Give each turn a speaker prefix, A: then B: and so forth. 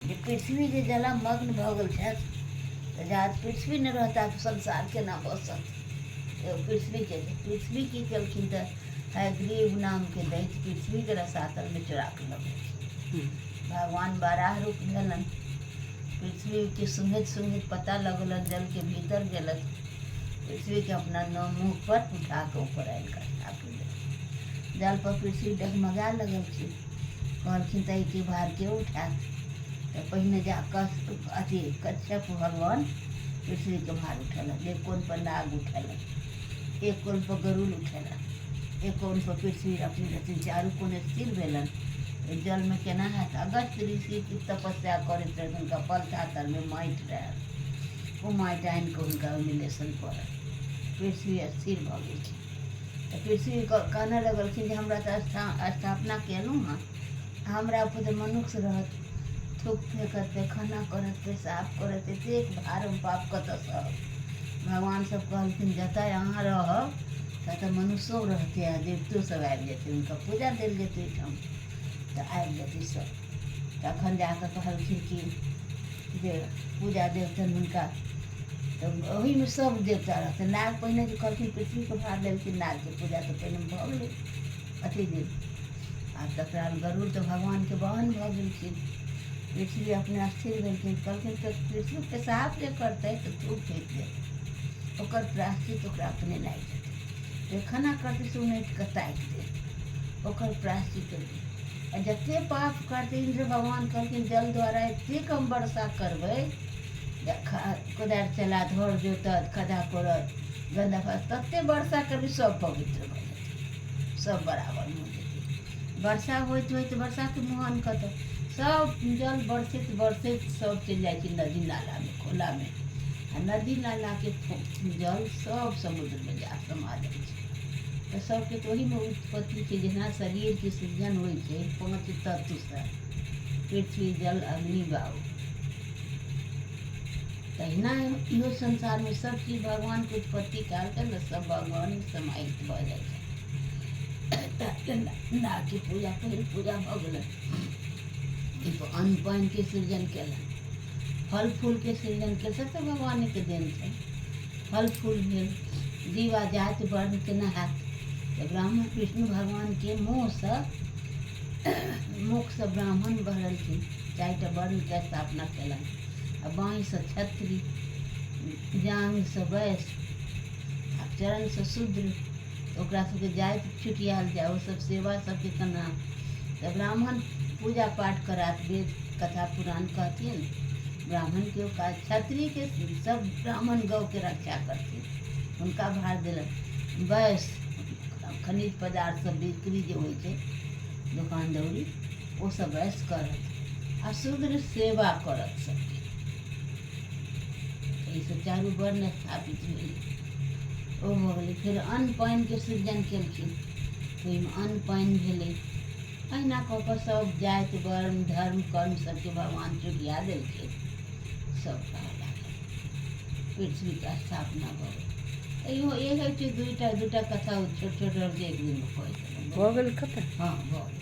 A: जे पृथ्वी जे जलमग्न भऽ गेल छथि तऽ जात पृथ्वी नहि रहता तऽ संसार केना बसत। एगो पृथ्वीके पृथ्वी की केलखिन तऽ हयग्रीव नामके दैत्य पृथ्वीके रसातलमे चोरा कऽ लऽ गेलखिन। भगवान बाराह रूप भेलनि, पृथ्वीके सुँघैत सुँघैत पता लगलनि, जलके भीतर गेलथि, पृथ्वीके अपना मुँह पर उठा कऽ ऊपर आनि कऽ स्थापित देलखिन। जल पर पृथ्वी डगमगाए लगलखिन। कहलखिन तऽ एहिके भार के उठायत? तऽ पहिने जा कऽ अथी कश्यप भगवान पृथ्वीके भार उठेलक। एक कोन पर नाग उठेलक, एक कोन पर गरुड़ उठेलक, एक कोन पर पृथ्वी अपने रहथिन। चारू कोन स्थिर भेलनि। ओहि जलमे केना हैत? अगस्त्य ऋषि तपस्या करैत रहथिन, हुनका पलथा तरमे माटि रहै, ओ माटि आनि कऽ हुनका ओहिमे लेसन पड़ल, पृथ्वी स्थिर भऽ गेलखिन। तऽ पृथ्वी कानऽ लगलखिन जे हमरा तऽ स्थापना केलहुँ हँ, हमरा ऊपर तऽ मनुष्य रहत, थूक फेकत, पैखाना करत, पेशाब करत, एतेक भार हम पाप कतऽ सहब? भगवान सब कहलखिन जतऽ अहाँ रहब ततऽ मनुष्यो रहतै आ देवतो सब आबि जेतै, हुनका पूजा देल जेतै ओहिठाम तऽ आबि जेतै सब। तखन जाकऽ कहलखिन कि जे पूजा देवतनि हुनका तऽ ओहीमे सब देवता रहतै। नाग पहिने जे कहलखिन पृथ्वीके भार लेलखिन, नागके पूजा तऽ पहिने भऽ गेलै अथी दिन। आ तकरा गरुड़ तऽ भगवानके वाहन भऽ गेलखिन। पृथ्वी अपने स्थिर भेलखिन। कहलखिन तऽ पृथ्वी पेशाब जे करतै तऽ थूक फेक देतै, ओकर प्रायश्चित ओकरा अपने लागि जेतै। पैखाना करतै से उनटि कऽ ताकि देत, ओकर प्रायश्चित। आ जतेक पाप करतै, इन्द्र भगवान कहलखिन जल द्वारा एतेक हम वर्षा करबै जे कोदारि चला धर जोतत, खद्धा कोड़त, गन्दा फस ततेक वर्षा करबै सब पवित्र भऽ जेतै, सब बराबर भऽ जेतै। वर्षा होइत होइत वर्षाके मुहान कतऽ सब जल बरसैत बरसैत सब चलि जाइ छै नदी नालामे, खोलामे, आ नदी नालाके जल सब समुद्रमे जा समा जाइ छै। तऽ सबके तऽ ओहीमे उत्पत्ति छै। जेना शरीरके सृजन होइ छै पाँच तत्वसँ, पृथ्वी जल अग्नि वायु, तहिना इहो संसारमे सब चीज भगवानके उत्पत्ति कालके ने सब भगवान समाहित भऽ जाइ छै। नागके पूजा पहिल पूजा भऽ गेलै। अन्न पानिके सृजन केलनि, फल फूलके सृजन केलनि, सब तऽ भगवानेके देन छै। फल फूल भेल, जीवा जाति वर्ण केना हैत? तऽ ब्राह्मण विष्णु भगवानके मुँहसँ मुखसँ ब्राह्मण बहरलखिन, चारिटा वर्णके स्थापना केलनि, आ बाँहिसँ क्षत्रिय, जाँघसँ वैश्य आ चरणसँ शूद्र। तऽ ओकरा सबके जाति छुटियाल जाय, ओसब सेवा सबके केना? तऽ ब्राह्मण पूजा पाठ करात, वेद कथा पुराण कहथिन, ब्राह्मणके ओ काज। क्षत्रियके सब ब्राह्मण गौके रक्षा करथिन, हुनका भार देलक। वैश्य खनिज पदार्थ सब बिक्री जे होइ छै, दोकान दौरी, ओ सब वैश्य करत, आ शूद्र सेवा करत सबके। एहिसँ चारू वर्ण स्थापित भेलै, ओ भऽ गेलै। फेर अन्न पानिके सृजन केलखिन, ओहिमे अन्न पानि भेलै। अहिना कऽ कऽ सब जाति वर्ण धर्म कर्म सबके भगवान चुरिया देलखिन, सब रहऽ लागल, पृथ्वीके स्थापना भऽ गेल। इहो एक होइ छै, दुइटा दुइटा कथा छोट छोट रहल छै, एक दिनमे कहि देलहुँ।
B: भऽ गेल खतम?
A: हँ, भऽ गेल।